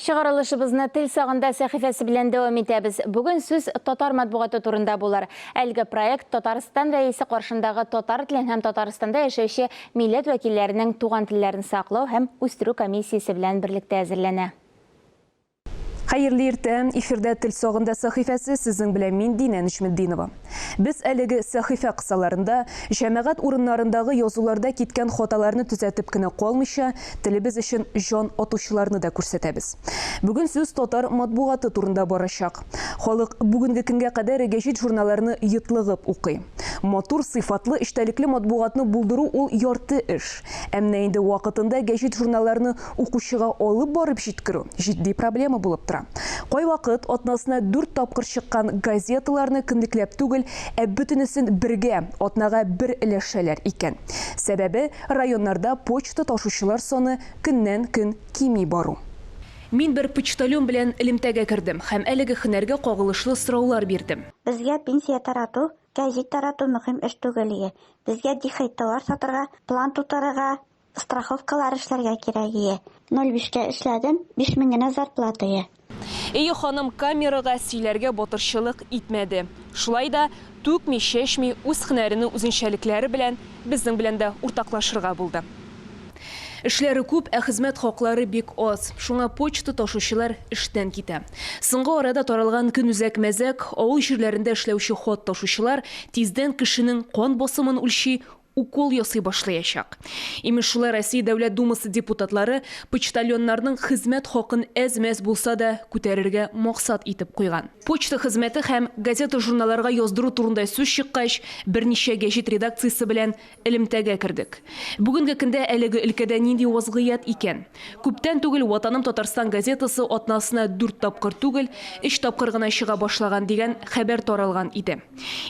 Чыгарылышыбызны Тел сагында сәхифәсе белән дәвам итәбез. Бүген сүз татар матбугаты турында булыр. Әлеге проект Татарстан Рәисе каршындагы татар телен һәм Татарстанда яшәүче милләт вәкилләренең туган телләрен саклау һәм үстерү комиссиясе белән берлектә әзерләнә. Хәерле иртә! Эфирда Тел сагында сәхифәсе, сезнең белән мин, Динә Нөҗметдинова. Без әлеге сәхифә кысаларында җәмәгать урыннарындагы язуларда киткән хаталарны төзәтеп кенә калмыйча, телебез өчен җан атучыларны да күрсәтәбез. Бүген сүз татар матбугаты турында барачак. Халык бүгенге көнгә кадәр гәҗит-журналларны йотлыгып укый. Матур, сыйфатлы, эчтәлекле матбугатны булдыру ул ярты эш. Ә менә инде вакытында гәҗит-журналларны укучыга алып барып җиткерү, җитди проблема булып тора. Кайвакыт атнасына дүрт тапкыр чыккан газеталарны көнлекләп түгел, ә бөтенесен бергә, атнага бер өләшәләр икән. Сәбәбе, районнарда почта ташучылар саны көннән-көн кими бару. Мин бер почтальон белән элемтәгә кердем һәм әлеге һөнәргә кагылышлы сораулар бирдем. Безгә пенсия тарату, гәзит тарату мөһим эш түгел ие. Безгә дихәй товар сатырга, план тутырырга, Страховкалар эшләргә кирәк ие. Ноль бишкә эшләдем, 5000 генә зарплата ие. Өе ханым камерага сөйләргә батырчылык итмәде. Шулай да, түкми-чәчми үз һөнәренең үзенчәлекләре белән безнең белән дә уртаклашырга булды. Эшләре күп, ә хезмәт хаклары бик аз. Шуңа почта ташучылар эштән китә. Соңгы арада таралган көнүзәк мәзәк, авыл җирләрендә эшләүче хат ташучылар тиздән кешенең кан басымын үлчи, укол ясый башлаячак. Имеш, шулай Россия Дәүләт Думасы депутатлары почтальоннарның хезмәт хакын әз-мәз булса да күтәрергә максат итеп куйган. Почта хезмәте һәм газета-журналларга яздыру турында сүз чыккач, берничә гәҗит редакциясе белән элемтәгә кердек. Бүгенге көндә әлеге өлкәдә нинди вазгыять икән? Күптән түгел Ватаным Татарстан газетасы атнасына дүрт тапкыр түгел, өч тапкыр гына чыга башлаган дигән хәбәр таралган иде.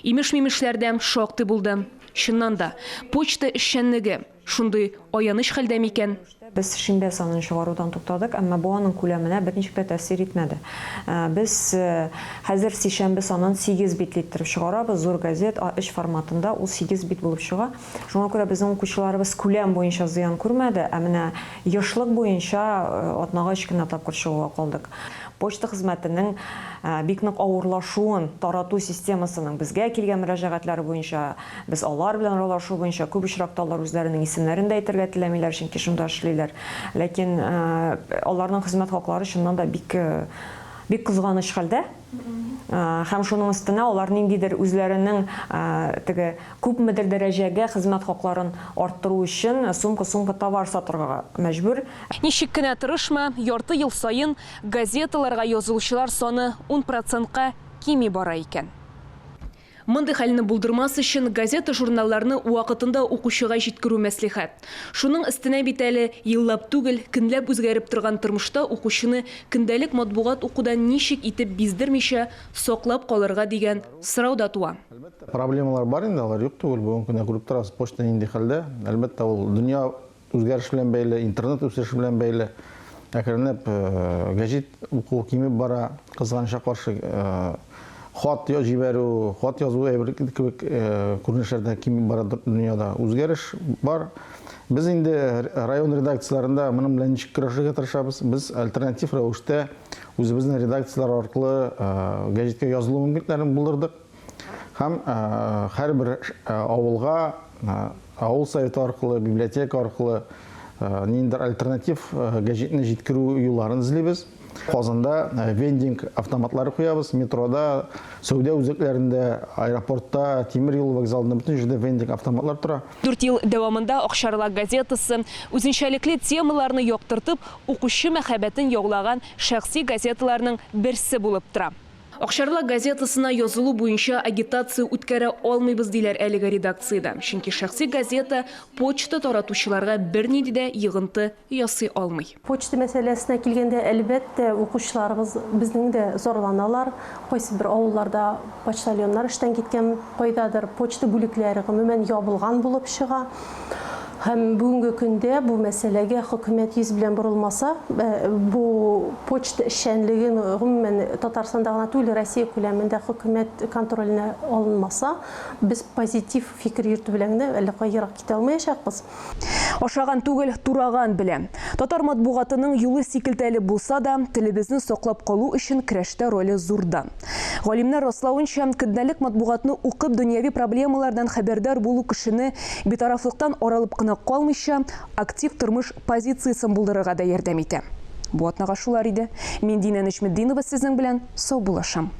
Имеш-мимешләр дә шактый булды. Чыннан да, почта эшчәнлеге шундый аяныч хәлдә микән? Без шимбә санын чыгарудан туктадык, әмма бу аның күләменә берничек тә тәэсир итмәде. Без хәзер сишәмбе санын сигез битле иттереп чыгарабыз, зур газет, А3 форматында ул сигез бит булып чыга. Шуңа күрә безнең укучыларыбыз күләм буенча зыян күрмәде, ә менә ешлык буенча атнага өч кенә тапкыр чыгуга калдык. Почта хезмәтенең бик нык авырлашуын, тарату системасының безгә килгән мөрәҗәгатьләре буенча, без алар белән аралашу буенча, күп очракта алар үзләренең исемнәрен дә әйтергә теләмиләр, чөнки шунда эшлиләр. Ләкин аларның хезмәт хаклары чыннан да бик бик кызганыч хәлдә. Һәм шуның өстенә алар ниндидер үзләренең теге күпмедер дәрәҗәгә хезмәт хакларын арттыру өчен сумка-сумка товар сатырга мәҗбүр. Ничек кенә тырышма, ярты ел саен газеталарга язылучылар саны ун процентка кими бара икән. Мондый хәлне булдырмас өчен газета-журналларны вакытында укучыга җиткерү мәслихәт. Шуның өстенә бит әле еллап түгел, көнләп үзгәреп торган тормышта укучыны көндәлек матбугат укудан ничек итеп биздермичә саклап калырга дигән сорау да туа. Әлбәттә, проблемалар бар инде, алар юк түгел. Бүгенге көндә күреп торабыз, почта нинди хәлдә. Әлбәттә, ул дөнья үзгәреш белән бәйле, интернет үсеше белән бәйле. Әкренләп гәҗит уку кимеп бара, кызганычка каршы, хат җибәрү, хат язу әйбер кебек күренешләр дә кимеп бара дөньяда. Үзгәреш бар. Без инде район редакцияләрендә моның белән ничек көрәшергә тырышабыз? Без альтернатив рәвештә үзебезнең редакцияләр аркылы гәҗиткә язылу мөмкинлекләрен булдырдык. Һәм һәрбер авылга авыл советы аркылы, библиотека аркылы ниндидер альтернатив гәҗитне җиткерү юлларын эзлибез. Казанда вендинг автоматлары куябыз, метрода, сәүдә үзәкләрендә, аэропортта, тимер юл вокзалында бөтен җирдә вендинг автоматлар тора. Дүрт ел дәвамында Акчарлак газетасы, үзенчәлекле темаларны яктыртып, укучы мәхәббәтен яулаган шәхси газеталарның берсе булып тора. Акчарлак газетасына язылу буенча агитация үткәрә алмыйбыз, диләр әлеге редакциядә. Чөнки шәхси газета почта таратучыларга бернинди дә йогынты ясый алмый. Почта мәсьәләсенә килгәндә, әлбәттә, укучыларыбыз безнең дә зарланалар. Кайсыбер авылларда почтальоннар эштән киткән, кайдадыр почта бүлекләре гомумән ябылган булып чыга. Һәм бүгенге көндә бу мәсьәләгә хөкүмәт йөз белән борылмаса, бу почта эшчәнлеген гомумән Татарстанда гына түгел, Россия күләмендә хөкүмәт контроленә алынмаса, без позитив фикер йөртү белән генә әллә кая ерак китә алмаячакбыз. Ашаган түгел, тураган белә. Татар матбугатының юлы сикелтәле булса да, телебезне саклап калу өчен көрәштә роле зурдан. Галимнәр раславынча, көндәлек матбугатны укып дөньяви проблемалардан хәбәрдар булу кешене битарафлыктан аралып кына калмыйча, актив тормыш позициясен булдырырга да ярдәм итә. Бу атнага шулар иде. Мин Динә Нәҗметдинова сезнең белән саубуллашам.